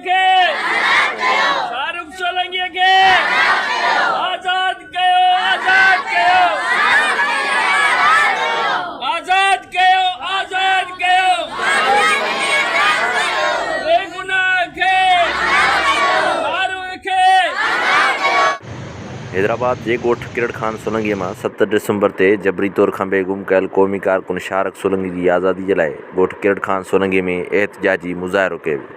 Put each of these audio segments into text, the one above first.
کي شاهرخ سولنگي کي آزاد ڪيو آزاد ڪيو آزاد ڪيو آزاد ڪيو بيگناهه کي شاهرخ کي. حيدرآباد جي ڳوٺ ڪرڙ خان سولنگي مان 7 ڊسمبر تي جبري طور کنڀي گم ڪيل قومي ڪارڪن شاهرخ سولنگي جي آزادي جي لاء ڳوٺ ڪرڙ خان سولنگي ۾ احتجاجي مظاهرو ڪيو ويو.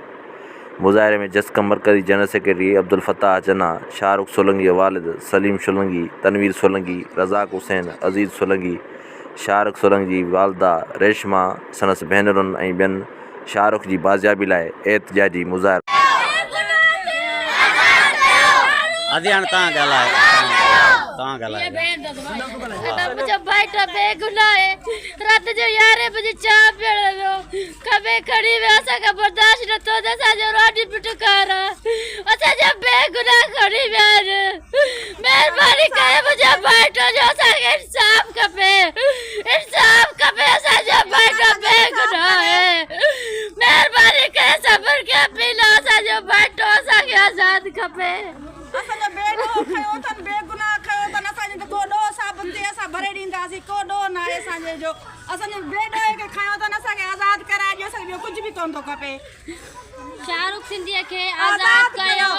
مظاهري ۾ جسقم مرڪزي جنرل سيڪريٽري عبدالفتاح چنا، شاهرخ سولنگي جو والد سليم سولنگي، تنوير سولنگي، رزاق حسين، عزيز سولنگي، شاهرخ سولنگي جي والده ريشما، سندس ڀينرن ۽ ٻين شاهرخ جي بازيابي لاء احتجاجي مظاهرو. ادي هاڻ توهان ڳالهايو توهان ڳالهايو. ادا منهنجو ڀائٽو بيگناهه آهي رات جو يارهين بجي چانهه پيئڻ ويو کٻي کڻي ويو اسان کان برداشت نه ٿيو ته اسان جو روڄ پٽ کارا اسان جا بيگناهه کڻي ويا آهن مهرباني ڪري منهنجو ڀائٽو جو اسان کي انصاف کپي انصاف کپي اسان جو ڀائٽو بيگناهه آهي مهرباني ڪري سڀن کي اپيل آهي اسان جو ڀائٽو اسان کي آزاد کپي. اسان جو بي ڏوهه کنيو اٿن بي گناهه کنيو اٿن اسان جو ته ڪو ڏوهه ثابت ٿئي اسان ڀري ڏينداسين ڪو ڏوهه ناهي اسان جي جو اسان جو بي ڏوهي کي کنيو اٿن اسان کي آزاد ڪرائي ڏيو اسان کي ٻيو ڪجهه به ڪونه ٿو کپي. شاهرخ سنڌيء کي آزاد ڪيو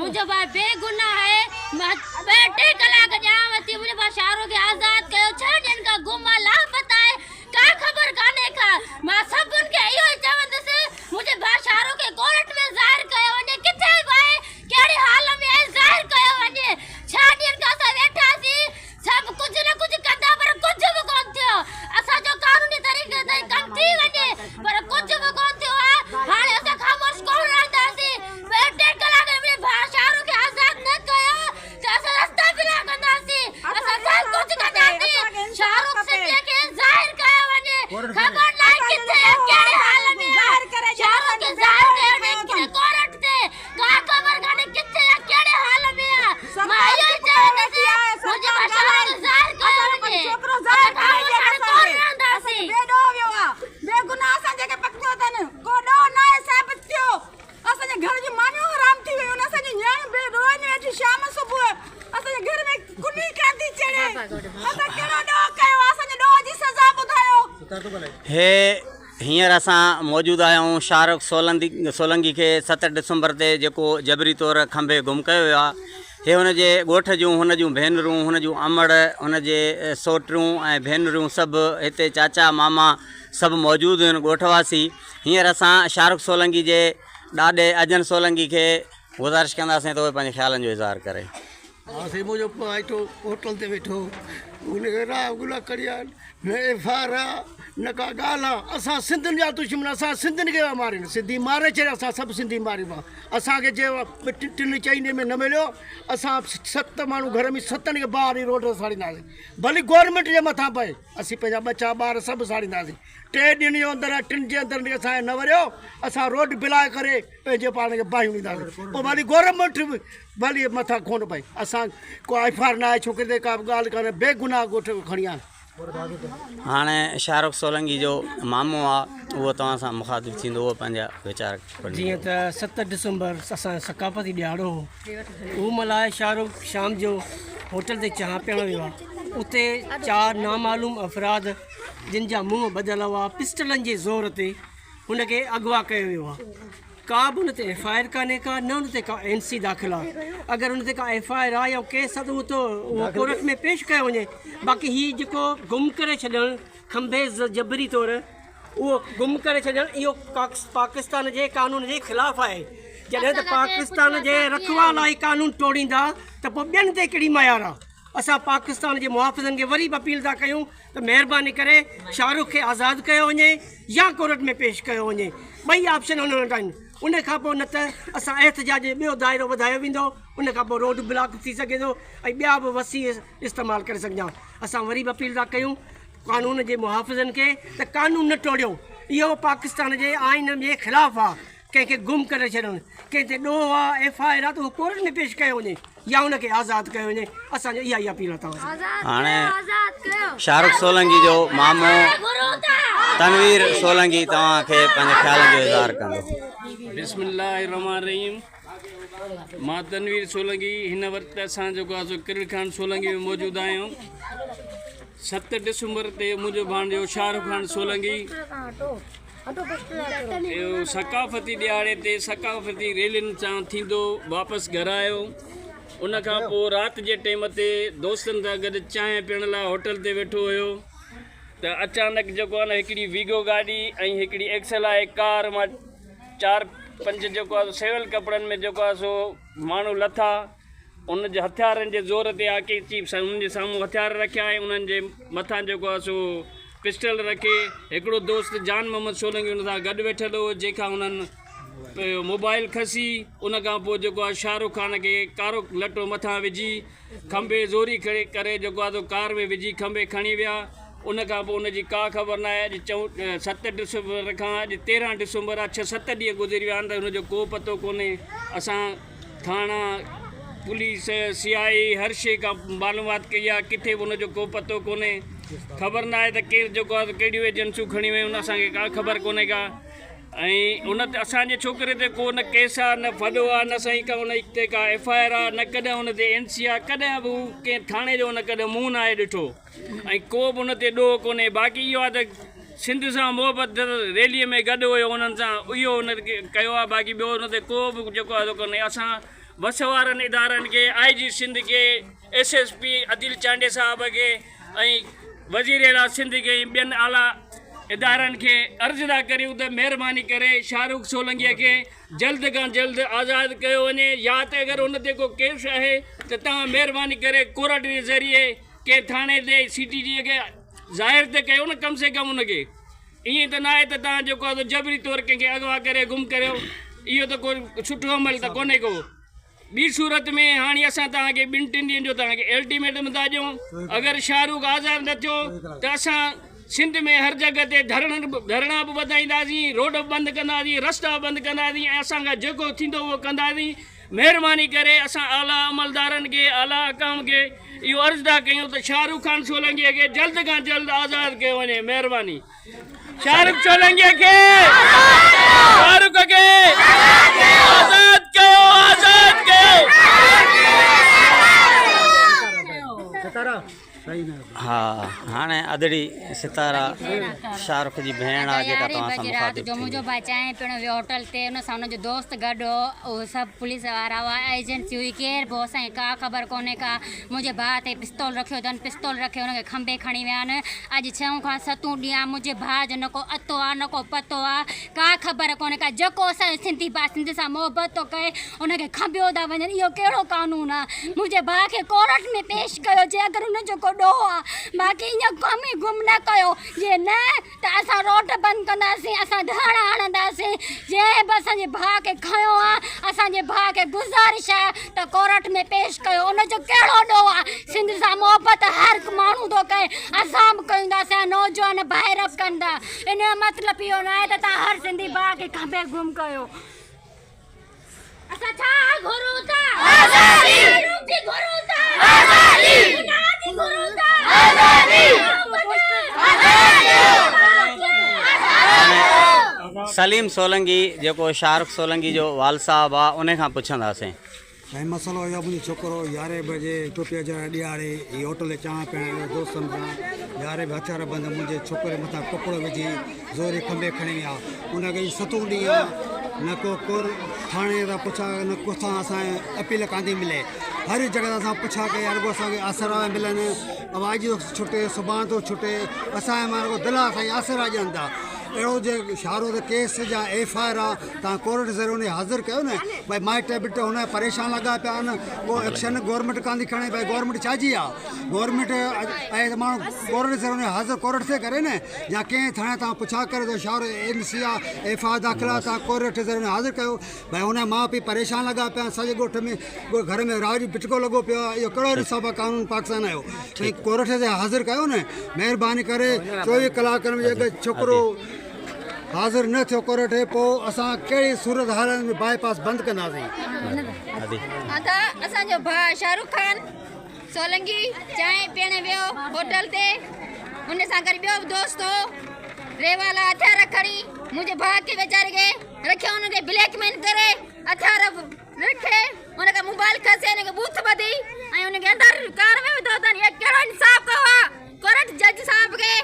منهنجو ڀاء بي گناهه آهي مان ٻه ٽي ڪلاڪ ڄاڻ ورتي منهنجو ڀاء شاهرخ کي آزاد ڪيو ڇهه ڏينهن کان گم آهي لاپتا آهي ڪا خبر ڪانهي ڪا مان سڀن کي اهو ئي چوندس منهنجي ڀاء شاهرخ کي ڪورٽ ۾ ظاهر ڪيو وڃي ڪٿي به آهي ڪهڙي حال ۾ آهي ظاهر ڪيو وڃي ڇهه ڏينهن کان اسان ويٺاسين سڀ ڪجهه نه ڪجهه ڪندا پر ڪجهه به ڪونه ٿيو اسان جو قانوني طريقي سان ڪم ٿي وڃي پر ڪجهه به ڪونه ٿيو آهي هاڻي اسان خاموش ڪونه رهنداسين ٻه ٽي ڪلاڪ ۾ منهنجي ڀاء شاهرخ کي آزاد نه ڪيو ته اسان رستا بلاڪ ڪنداسين اسان سڀ ڪجهه ڪنداسين شاهرخ سنڌيء کي ظاهر ڪيو وڃي خبر ناهي ڪٿي ۽ ڪهڙي حال ۾ آهي شاهرخ کي ظاهر ڪيو وڃي ڪورٽ تي ڪا خبر ڪانهي ڪٿي ۽ ڪهڙي حال ۾ آ مان اهو ئي چوندس منهنجي بادشاهه کي ظاهر ڪيو وڃي اسان خاموش هاڻي ڪونه رهنداسين. بي ڏوهه ويو آ بي گناهه اسان جي کي پڪڙيو اٿن ڪو ڏوهه ناهي ثابت ٿيو اسان جي گهر جون مانيون حرام ٿي ويون اسان جون نياڻيون بي روئن ويٺيون شام صبح اسان جي گهر ۾ ڪني ڪانه ٿي چڙهي اسان ڪهڙو ڏوهه ڪيو آ اسان جي ڏوهه جي سزا ٻڌايو. هي هينئر اسان موجود آهيون شاهرخ سولنگي کي 7 ڊسمبر تي جيڪو جبري طور کنڀي گم ڪيو ويو آهي هي هن جي ڳوٺ جون هن جون ڀينرون هن جون امڙ هن جي سوٽريون ۽ ڀينريون سڀ هتي چاچا ماما سڀ موجود آهن ڳوٺ واسي هينئر اسان شاهرخ سولنگي جي ڏاڏي اجن سولنگي کي گذارش ڪنداسين ته اهي پنهنجي خيالن جو اظهار ڪري. ها سائين منهنجو ڀائٽو هوٽل تي ويٺو هو ان کي راهه گلا کڻي آيا نه ايف I R آ نه ڪا ڳالهه آ اسان سنڌين جا دشمن اسان سنڌين کي مارين سنڌي ماري ڇڏيا اسان سڀ سنڌي ماريون آ اسان کي جي ٽن چئن ڏينهن ۾ نه مليو اسان ست ماڻهو گهر ۾ ستن کي باهه ڏئي روڊ تي ساڙينداسين ڀلي گورنمينٽ جي مٿان پئي اسين پنهنجا ٻچا ٻار سڀ ساڙينداسين ٽي ڏينهن جي اندر ٽن جي اندر اسان کي نه وريو اسان روڊ بلاڪ ڪري پنهنجي پاڻ کي باهيون ڏينداسين پوء ڀلي گورنمينٽ به ڀلي مٿان خون پئي اسان ڪو ايف I R نه آهي ڇوڪري تي ڪا به ڳالهه ڪانه بيگناهه ڳوٺ کڻي آيا. هاڻي شاهرخ سولنگي جو مامو آ اهو توهان سان مخاطب ٿيندو اهو پنهنجا ويچار پڙهندو. جيئن ته 7 ڊسمبر اسان جو ثقافتي ڏهاڙو هو اهو ملهائي شاهرخ شام جو هوٽل تي چانهه پيئڻ ويو آ اتي چار نامعلوم افراد جن جا منهن ٻڌل هئا پسٽلن جي زور تي هن کي اغوا ڪيو ويو آهي ڪا به ان تي ايف I R ڪانهي ڪا نه ان تي ڪا اين سي داخل آهي اگر ان تي ڪا ايف I R آهي يا ڪيس آهي ته اهو ته اهو ڪورٽ ۾ پيش ڪيو وڃي باقي هي جيڪو گم ڪري ڇڏڻ کنڀي جبري طور اهو گم ڪري ڇڏڻ اهو پاڪستان جي قانون جي خلاف آهي جڏهن ته پاڪستان جي رکوالا هي قانون ٽوڙيندا ته پوء ٻين تي ڪهڙي معيار آهي اسان پاڪستان جي محافظن کي وري به اپيل ٿا ڪيون ته مهرباني ڪري شاهه رخ کي آزاد ڪيو وڃي يا ڪورٽ ۾ پيش ڪيو وڃي ٻئي آپشن انهن وٽ آهن ان کان پوء نه ته اسان احتجاج جو ٻيو دائرو وڌايو ويندو ان کان پوء روڊ بلاڪ ٿي سگهي ٿو ۽ ٻيا به وسيع استعمال ڪري سگهجا اسان وري به اپيل ٿا ڪيون قانون جي محافظن کي ته قانون نه ٽوڙيو اهو پاڪستان جي آئين جي خلاف آهي. ڪنهن کي گم ڪري ڇڏن، ڪنهن تي ڏوهه آ، ايف I R آ ته اهو ڪورٽ ۾ پيش ڪيو وڃي يا ان کي آزاد ڪيو وڃي، اسان جو اها ئي اپيل آ توهان سان. هاڻي شاهرخ سولنگي جو مامو تنوير سولنگي توهان کي پنهنجي خيالن جو اظهار ڪندو. بسم الله الرحمٰن الرحيم مان تنوير سولنگي هن وقت اسان جيڪو آهي سو ڪرڙ خان سولنگي ۾ موجود آهيون ست ڊسمبر تي منهنجو ڀاڻيجو شاهرخ خان سولنگي اهو ثقافتي ڏهاڙي تي ثقافتي ريلين سان ٿيندو واپس گهر آيو. ان کان پوء رات جي ٽيم تي دوستن سان گڏ چانهه پيئڻ لاء هوٽل تي ويٺو هيو ته اچانڪ جيڪو آهي نه هڪڙي ويگو گاڏي ۽ هڪڙي ايڪسل آهي ڪار مان چار پنج جيڪو آهي سول ڪپڙن ۾ جيڪو آهي سو ماڻهو لٿا ان جي هٿيارن جي زور تي آڪي چيف انهن جي سامهون هٿيار رکيا ۽ انهن جي مٿان جيڪو آهي سو پسٽل رکي هڪڙو دوست جان محمد سولنگي ان سان گڏ ويٺل هو جنهن کان انهن موبائل کسي ان کان پوء جيڪو آهي شاهه رخ خان کي ڪارو لٽو مٿان وجهي کنڀي زوري ڪري جيڪو آهي سو ڪار ۾ وجهي کنڀي کڻي ويا ان کان پوء ان جي ڪا خبر ناهي اڄ چئون ست ڊسمبر کان اڄ 13 ڊسمبر آهي ڇهه ست ڏينهن گذري ويا آهن ته ان جو ڪو پتو ڪونهي اسان ٿاڻا پوليس سي آء اي هر شيء کان معلومات ڪئي آهي ڪٿي به ان جو ڪو پتو ڪونهي خبر ناهي ته ڪير جيڪو آهي ڪهڙيون ايجنسيون کڻي ويون آهن اسان کي ڪا خبر ڪونهي ڪا ۽ ان تي اسان جي ڇوڪري تي ڪو نه ڪيس آهي نه ڦڏو آهي نه سائين ڪا ان تي ڪا ايف I R آهي نه ڪڏهن ان تي اين سي آهي ڪڏهن به هو ڪنهن ٿاڻي جو ان ڪڏهن منهن ناهي ڏٺو ۽ ڪو به ان تي ڏوهه ڪونهي باقي اهو آهي ته سنڌ سان محبت ريلي ۾ گڏ هيو انهن سان اهو ان ڪيو آهي باقي ٻيو ان تي ڪو به جيڪو آهي ڪونهي اسان وس وارن ادارن کي آء جي سنڌ کي S S P Adeel Chandio صاحب کي ۽ وزير اعليٰ سنڌ کي ۽ ٻين اعليٰ ادارن کي عرض ٿا ڪريون ته مهرباني ڪري شاهه رخ سولنگي کي جلد کان جلد آزاد ڪيو وڃي يا ته اگر ان تي ڪو ڪيس آهي ته توهان مهرباني ڪري ڪورٽ جي ذريعي ڪنهن ٿاڻي تي سي ٽي ڊي کي ظاهر ته ڪيو نه ڪم سي ڪم ان کي ائين ته ناهي ته توهان جيڪو آهي جبري طور ڪنهن کي اغوا ڪري گم ڪريو اهو ته ڪو سٺو عمل ته ڪونهي ڪو ٻي صورت ۾ هاڻي اسان توهان کي ٻن ٽن ڏينهن جو توهان کي الٽيميٽم ٿا ڏيون اگر شاهه رخ آزاد نه ٿيو ته اسان سنڌ ۾ هر جڳهه تي ڌرڻن ڌرڻا به وڌائينداسين روڊ به بند ڪنداسين رستا به بند ڪنداسين ۽ اسان کان جيڪو ٿيندو اهو ڪنداسين مهرباني ڪري اسان اعليٰ عملدارن کي اعليٰ حڪام کي اهو عرض ٿا ڪيون ته شاهه رخ خان سولنگي کي جلد کان جلد آزاد ڪيو وڃي مهرباني شاهه رخ سولنگي کي شاهه رخ کي آزاد ڪيو آزاد ڪيو. ها هاڻي ادڙي ستارا شاهه رخ جي ڀيڻ آ جيڪا توهان سان يارهين بجي رات مخاطب جو منهنجو ٿيندي. ڀاء چانهه پيئڻ ويو هوٽل تي ان سان ان جو دوست گڏ هو اهي سڀ پوليس وارا هئا ايجنسي هئي ڪير به هو اسان کي ڪا خبر ڪونهي ڪا منهنجي ڀاء تي پستول رکيو اٿن پستول رکي ان کي کنڀي کڻي ويا آهن اڄ ڇهون کان ستون ڏينهن آهي منهنجي ڀاء جو نه ڪو اتو آهي نه ڪو پتو آهي ڪا خبر ڪونهي ڪا جيڪو اسان جو سنڌي ڀاء سنڌ سان محبت ٿو ڪري ان کي کنڀيو ٿا وڃن اهو ڪهڙو قانون آ منهنجي ڀاء کي ڪورٽ ۾ پيش ڪيو جي اگر ان جو ڪو ڏوهه آ باقي ائين گم ئي گم نه ڪيو جي نه ته اسان روڊ بند ڪنداسين اسان ڌرڻا هڻنداسين جنهن به اسان جي ڀاء کي کنيو آ اسان جي ڀاء کي گذارش آ ته ڪورٽ ۾ پيش ڪيو ان جو ڪهڙو ڏوهه آ سنڌ سان محبت هر هڪ ماڻهو ٿو ڪري اسان به ڪيون ٿا اسان جا نوجوان ڀائر به ڪن ٿا ان جو مطلب اهو نه آهي ته توهان هر سنڌي ڀاء کي کنڀي گم ڪيو. اسان ڇا گهرون ٿا؟ آزادي! جي گهرون ٿا؟ آزادي! گناهه جي گهرون ٿا؟ آزادي! سليم سولنگي جيڪو شاهه رخ سولنگي جو والد صاحب آ انهي کان پڇنداسين. سائين مسئلو اهو منهنجو ڇوڪرو يارهين بجي ٽوپي اجرائي ڏيهاڙي هي هوٽل تي چانهه پيئڻ ويو دوستن سان يارهين بجي هٿيار بند منهنجي ڇوڪري مٿان ڪپڙو وجهي زوري کنڀي کڻي ويا ان کي اڄ ستون ڏينهن آ نه ڪو ڪور ٿاڻي تان پڇا نه ڪٿان اسان کي اپيل ڪانه ٿي ملي هر جڳهه تان اسان پڇا ڪئي رڳو اسان کي آسرا پيا ملن اڄ ٿو ڇٽي سڀاڻ ٿو ڇٽي اسان جي مان رڳو دلا سائين آسرا ڏين ٿا اهڙو جي شارو تي ڪيس جا ايف I R آ تان ڪورٽ ذريعي ان کي حاضر ڪيو نه ڀائي مائٽ بٽ هن جا پريشان لڳا پيا آهن ڪو ايڪشن گورنمينٽ ڪانه ٿي کڻي ڀائي گورنمينٽ ڇا جي آ گورنمينٽ آهي ته ماڻهو ڪورٽ ذريعي ان کي حاضر ڪورٽ ٿي ڪري نه يا ڪنهن ٿاڻي تان پڇا ڪري ته شارو اين سي آ ايف I R داخل آ تان ڪورٽ ذريعي ان کي حاضر ڪيو ڀائي هن جا ماء پيء پريشان لڳا پيا آهن سڄي ڳوٺ ۾ گهر ۾ راڄ بٽڪو لڳو پيو آهي اهو ڪهڙو انصاف آهي قانون پاڪستان جو سائين ڪورٽ تي حاضر ڪيو نه مهرباني ڪري 24 ڪلاڪن ۾ جيڪو ڇوڪرو حاضر نه ٿيو ڪورٽ پوء اسان ڪهڙي صورت حال ۾ باء پاس بند ڪنداسين. ادا اسان جو ڀاء شاهرخ خان سولنگي چانهه پيئڻ ويو هوٽل تي ان سان گڏ ٻيو به دوست هو ريوالا هٿيار کڻي منهنجي ڀاء کي ويچاري کي رکيو ان کي بليڪ مين ڪري هٿيار رکي ان کان موبائل کسي ان کي بوٿ ٻڌي ۽ ان کي اندر ڪار ۾ وڌو اٿن هي ڪهڙو انصاف ڪيو آ ڪورٽ جج صاحب کي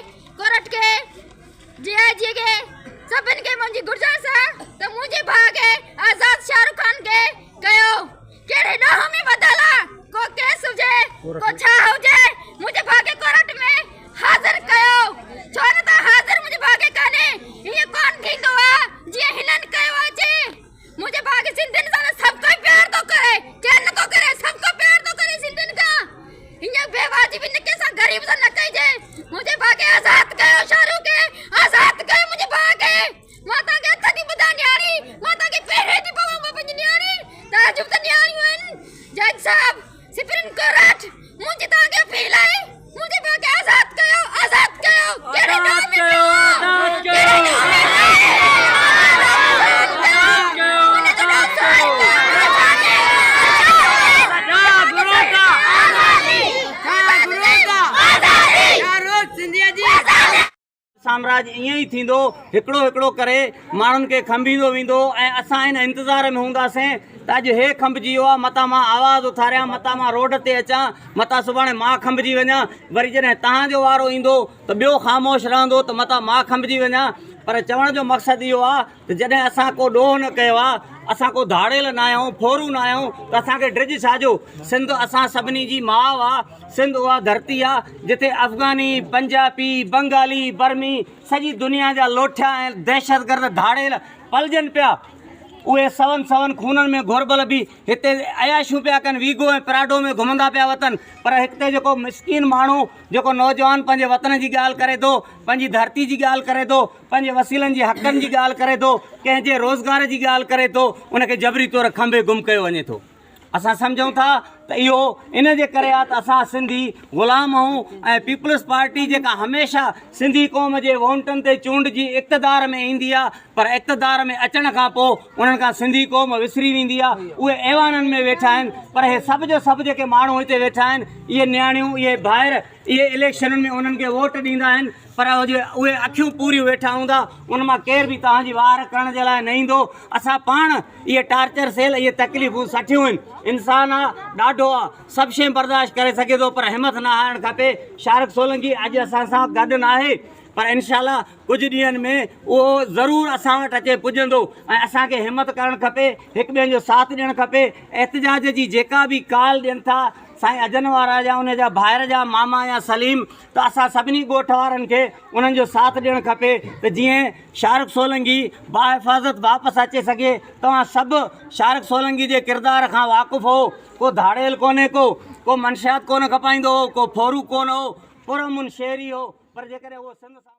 ڪورٽ کي جي آء جي کي سڀن کي منهنجي گذارش آ ته منهنجي ڀاء کي آزاد شاهرخ خان کي ڪيو ڪهڙي ڏوهه ۾ وڌل آ ڪو ڪيس هجي ڪو ڇا هجي منهنجي ڀاء کي ڪورٽ ۾ حاضر ڪيو ڇو نه ته حاضر منهنجي ڀاء کي ڪانهي ائين ڪون ٿيندو آ جيئن هنن ڪيو آ چي منهنجي ڀاء کي سنڌين سان ته سڀ ڪوئي پيار ٿو ڪري ڪير نه ٿو ڪري سڀ ڪو پيار ٿو ڪري سنڌين کان هيئن بي واجبي نه ڪنهن سان غريب سان نه ڪئجي منهنجي ڀاء کي آزاد ڪيو شاهرخ کي آزاد ڪيو منهنجي ڀاء کي مان توهان کي هٿ ٿي ٻڌان نياڻي مان توهان کي پيري ٿي پوان مان پنهنجي نياڻي توهان جون به ته نياڻيون آهن جج صاحب سپريم ڪورٽ منهنجي توهان کي اپيل آهي منهنجي ڀاء کي آزاد ڪيو آزاد ڪيو ڪهڙي ڏوهه ۾ پيو آ ڪهڙي ڏوهه ۾ سامراج ائين ئي ٿيندو، هڪڙو هڪڙو ڪري ماڻهن کي کنڀيندو ويندو ۽ اسان ان انتظار ۾ هونداسين ته اڄ هي کنڀجي ويو آهي متان مان آواز اٿاريان، متان مان روڊ تي اچان، متان سڀاڻي مان کنڀجي وڃان، وري جڏهن توهان جو وارو ايندو ته ٻيو خاموش رهندو ته متان مان کنڀجي وڃان پر چوڻ جو مقصد اهو آهي ته جڏهن اسان ڪو ڏوهه نه ڪيو آهي، اسان ڪو ڌاڙيل نه آهيون، ڦورو نه آهيون ته اسان کي ڊڄ ڇا جو؟ سنڌ اسان سڀني جي ماء آهي. سنڌ اها ڌرتي آ جتي افغاني، پنجاپي، بنگالي، برمي سڄي دنيا جا لوٺيا ۽ دهشتگرد ڌاڙيل پلجن پيا. اهي سون سون خونن ۾ گهربل به هتي عياشيون پيا ڪن، ويگو ۽ پراڊو ۾ گهمندا پيا وتن پر هتي جيڪو مسڪين ماڻهو جيڪو نوجوان پنهنجي وطن جي ڳالهه ڪري ٿو، پنهنجي ڌرتي جي ڳالهه ڪري ٿو، پنهنجي وسيلن جي حقن جي ڳالهه ڪري ٿو، ڪنهن جي روزگار جي ڳالهه ڪري ٿو ان کي جبري طور کنڀي گم ڪيو وڃي ٿو. اسان سمجهون ٿا ته اهو ان جي ڪري آهي ته اسان سنڌي غلام آهيون ۽ پيپلز پارٽي جيڪا هميشه سنڌي قوم جي وونٽن تي چونڊجي اقتدار ۾ ايندي آهي پر اقتدار ۾ اچڻ کان پوء انهن کان سنڌي قوم وسري ويندي آهي اهي ايوانن ۾ ويٺا آهن پر اهي سڀ جو سڀ جيڪي ماڻهو هتي ويٺا آهن اهي نياڻيون اهي ڀائر اهي اليڪشنن ۾ انهن کي ووٽ ڏيندا آهن پر اهي اکيون پوريون ويٺا هوندا ان مان ڪير به توهان جي واهر ڪرڻ جي لاء نه ايندو اسان پاڻ اهي ٽارچر سيل اهي تڪليفون سٺيون آهن انسان آ ڏاڍو آ سڀ شيء برداشت ڪري سگهي ٿو پر همٿ نه هارڻ کپي شارق سولنگي اڄ اسان سان گڏ ناهي پر انشاء الله ڪجهه ڏينهن ۾ اهو ضرور اسان وٽ اچي پڄندو ۽ اسان کي همت ڪرڻ کپي هڪ ٻئي جو ساٿ ڏيڻ کپي احتجاج جي جيڪا به ڪال ڏين ٿا سائين اجن وارا يا ان جا ڀائر جا ماما يا سليم ته اسان سڀني ڳوٺ وارن کي انهن جو ساٿ ڏيڻ کپي ته جيئن شارق سولنگي باحفاظت واپس اچي سگهي توهان سڀ شارق سولنگي جي ڪردار کان واقف هو ڪو ڌاڙيل ڪونهي ڪو ڪو منشيات ڪونه کپائيندو هو ڪو ڦورو ڪونه هو پرامن شهري هو پر جيڪڏهن اهو سنڌ سان.